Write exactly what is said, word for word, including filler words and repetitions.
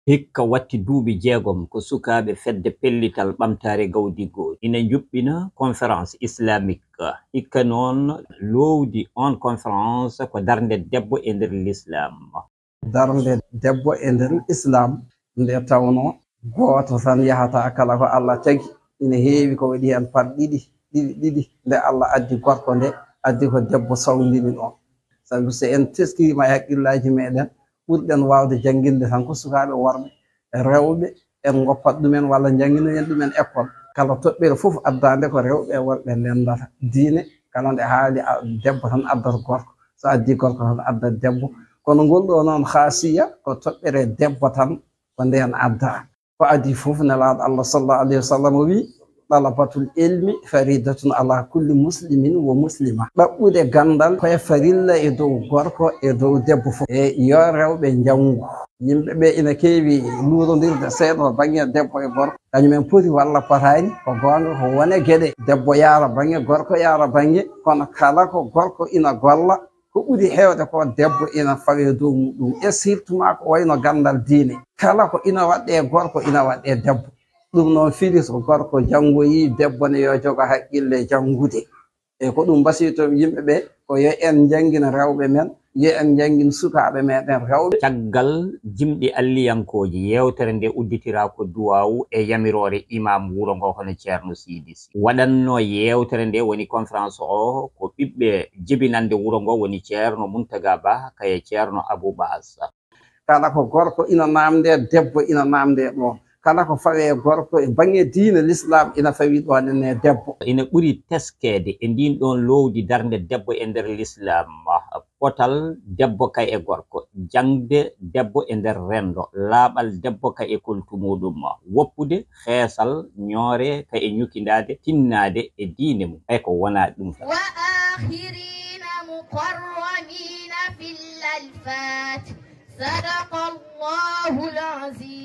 Hikka watti duuɓi jeegom ko sukaaɓe fedde pellital ɓamtaare gawdigol ina njuɓɓina conférence islamique. Hikka noon loowdi on conférence ko darnde debbo e nder l'islam. Darnde debbo e nder islam nde tawnoo gooto tan yahataa, kala ko Allah tagi. Ina heewi ko waɗi heen par ɗiɗi ɗiɗi ɗiɗi nde Allah addi gorko nde, addi ko debbo sawndini ɗoon. Sabu so en teskiima e hakkillaaji meeɗen, ɓurɗen waawde jannginde tan ko sukaaɓe worɓe, rewɓe en ngoppat ɗumen walla njannginoyen ɗumen école. Kala toɓɓere fof addaande ko rewɓe e worɓe ndenndata. Diine kala nde haali debbo tan addat gorko, so addi gorko tan addat debbo. Kono ngol ɗo noon haasiya ko toɓɓere debbo tan ko ndeen addaa. Ko adii fof nelaaɗo Allah sallallahu alayhi wa sallam o wii, talabatul ilmi faridatun ala kulli muslimin wa muslima. Ɗaɓɓude ganndal ko e farilla e dow gorko e dow debbo fof. E yo rewɓe njanngu. Yimɓe ɓe ina keewi luurondirde seeɗa to bannge debbo e gorko. Kañum en poti walla potaani, ko goonga ko wone geɗe. Debbo yaara bannge, gorko yaara bannge, kono kala ko gorko ina golla, ko ɓuri heewde ko debbo ina fawee dow muɗum, e surtout ma ko wayno ganndal diine. Kala ko ina waɗɗee gorko ina waɗɗee debbo. Ɗum noon firi so gorko janngoyii, debbo ne yo jogo haqqille janngude. E ko ɗum mbasiyto yimɓe ɓe, ko yo en njanngin rewɓe men, yo en njanngin sukaaɓe meɗen rewɓe. Caggal jimɗi alliyankooji, yeewtere nde udditiraa ko duwaawu e yamiroore imam wuro ngo hono Ceerno Siidi Si. Waɗannoo yeewtere nde woni conférence o ko ɓiɓɓe jibinannde wuro ngo woni Ceerno Muntaga Bah kay e Ceerno Abuu Baas. Kala ko gorko ina naamndee, debbo ina naamndee ɗoon. Kala ko fawee gorko e bannge diine l'islam ina fawii ɗoon e debbo. Ina ɓuri teskeede e ndiin ɗoon loowdi darnde debbo e nder l'islam, potal debbo kay e gorko, jaŋde debbo e nder renndo, laaɓal debbo kay e koltu muɗum, woppude, xeesal, ñoore kay e ñukindaade, tinnaade e diine mum. Hay ko wonaa ɗum tan. وآخرين مقرنين في الألفات. صدق الله العظيم.